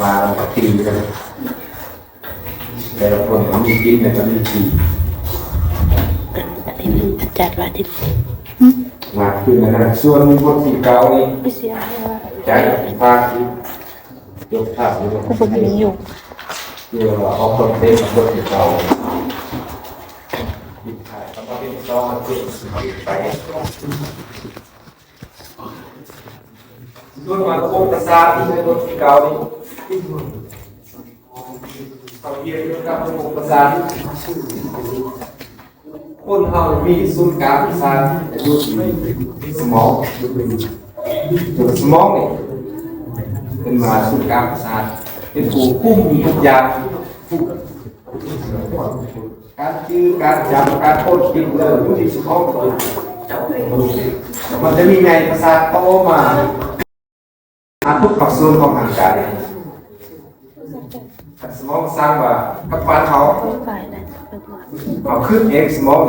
ວ່າກັນ ແຕ່ລະຄົນກໍມີກິນ ແລ້ວກໍມີຂີ່ ອັນນີ້ມັນຈັດວ່າທີ່ ມາຄືນນັ້ນ ສ່ວນບົດທີເກົ້ານີ້ ໄປເສຍໃຫ້ວ່າ ຈາກພາກທີ່ ຍົກພາບຢູ່ ກໍບໍ່ມີຢູ່ ເພື່ອວ່າອອກຄອນເທັນບົດທີເກົ້າ ຜິດພາດ ຄຳວ່າເປັນສອງ ມັນເປັນໄປ ສ່ວນມາລະບົບປະສາດທີ່ໃນບົດທີເກົ້ານີ້ ເຮົາຮຽນກ່ຽວກັບລະບົບປະສາດ ຄົນເຮົາມີສູນກາງປະສາດຢູ່ທີ່ສະໝອງ ສະໝອງນີ້ເປັນວ່າສູນກາງປະສາດ ເປັນຜູ້ຄຸມທຸກຢ່າງ ການຈື່ ການຈຳ ການຄົ້ນຄິດເລື່ອງຢູ່ທີ່ສະໝອງ ມັນຈະມີໃຍປະສາດຕໍ່ມາ ຫາທຸກພາກສ່ວນຂອງຮ່າງກາຍ ສະໝອງສັ່ງວ່າກັບບ້ານເຮົາ ເຮົາຄິດເອງ ສະໝອງ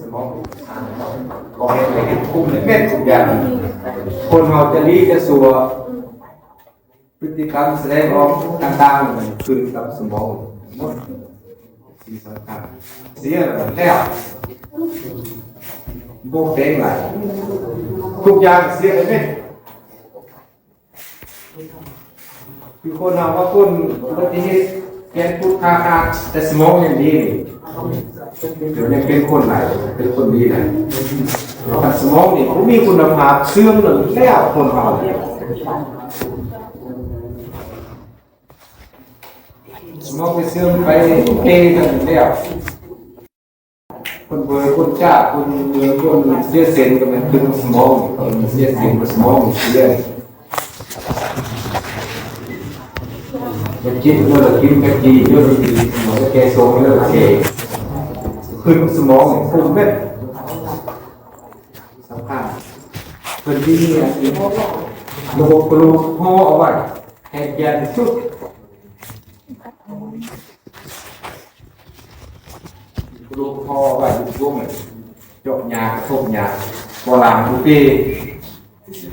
ສະໝອງ ບອກໃຫ້ເຮັດ ຄຸມເຮັດທຸກຢ່າງ ຄົນເຮົາຈະດີຈະຊົ່ວ ພຶດຕິກຳສະແດງອອກຕ່າງໆ ມັນຂຶ້ນກັບສະໝອງໝົດ ສິ່ງສຳຄັນ ເສຍແລ້ວ ບໍ່ແປງຫຼາຍ ທຸກຢ່າງເສຍໄປເໝິດ. ຄືຄົນເຮົາວ່າຄົນອຸບັດຕິເຫດ ແຂນພຸດຂາຂາດ ແຕ່ສະໝອງຍັງດີນີ້ ດຽວນີ້ເປັນຄົນຫຼາຍ ເປັນຄົນດີຫຼາຍ ຄັນສະໝອງນີ້ບໍ່ມີຄຸນນະພາບ ເສື່ອມແລ້ວ ຄົນເຮົາ ສະໝອງໄປເສື່ອມໄປເກກັນແລ້ວ. ຄົນເບີ ຄົນຈ້າ ຄົນເມືອງ ຄົນເສຍເສັ້ນກໍແມ່ນຕື່ມສະໝອງ ຄົນເສຍເສັ້ນກໍສະໝອງເສຍ ໄປກິນເດີ ກິນໄປກີເດີ ສະໝອງແກ່ຊົງເດີ ເສຍ ຂຶ້ນສະໝອງ ຂຶ້ນເມັດ ສຳຄັນ ເພິ່ນມີອັນນີ້ ລະບົບກະດູກຫໍ່ເອົາໄວ້ ໃຫ້ແກ່ນທີ່ສຸດ. ລູກພໍ່ໄວ້ຢູ່ຊ່ວງນັ້ນ ຈົກຫຍ້າ ກະທົບຫຍ້າ ບໍ່ລ້າງບໍ່ຕີ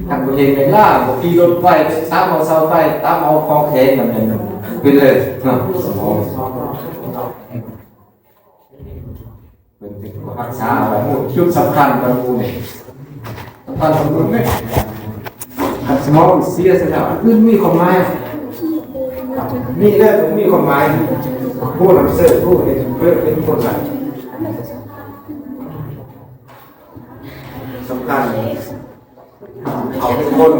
ຄັນບໍ່ເຫັນແມ່ນລ້າງ ບໍ່ຂີ່ລົດໄຟ ຕາມເອົາເສົາໄຟ ຕາມເອົາຂອງແຂງ ນັ້ນແມ່ນເປັນເລີຍເນາະ ສະໝອງ ເພິ່ນເປັນຜູ້ຮັກສາເອົາໄວ້ ຈຸດສຳຄັນຂອງໝູ່ນີ້ ສຳຄັນຂອງໝູ່ນີ້ ຄັນສະໝອງເສຍຊະແລ້ວ ອື່ນມີຄວາມໝາຍ ມີແລ້ວບໍ່ມີຄວາມໝາຍ ຜູ້ນຳເສີບ ຜູ້ເຮັດເພິ່ນເປັນຄົນຫຼາຍ ສຳຄັນ ເຂົາເປັນຄົນ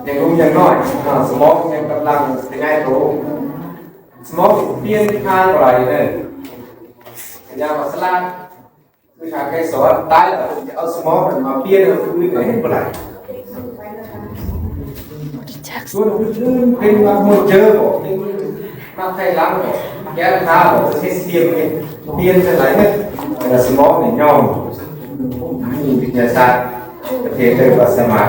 ຍັງໜຸ່ມຍັງນ້ອຍ ສະໝອງຍັງກຳລັງຂະຫຍາຍໂຕ ສະໝອງປ່ຽນທາງບໍ່ໄດ້ເດີ ກະຢ່າວ່າສະຫຼາດ ຄືທາງໄກສອນ ຕາຍແລ້ວເພິ່ນຈະເອົາສະໝອງນັ້ນມາປ່ຽນໃຫ້ຄົນອື່ນກໍເຮັດບໍ່ໄດ້ ສ່ວນອື່ນໆ ເປັນມາໂມເຈີບໍ ເປັນມາໄຂ່ຫຼັງບໍ ແກ້ວຕາບໍ ເຮັດປ່ຽນ ເຮັດປ່ຽນຈັ່ງໃດເນາະ ແຕ່ສະໝອງນີ້ຍອມ ມີວິທະຍາສາດ ປະເທດເອີ້ນວ່າສະໝາດ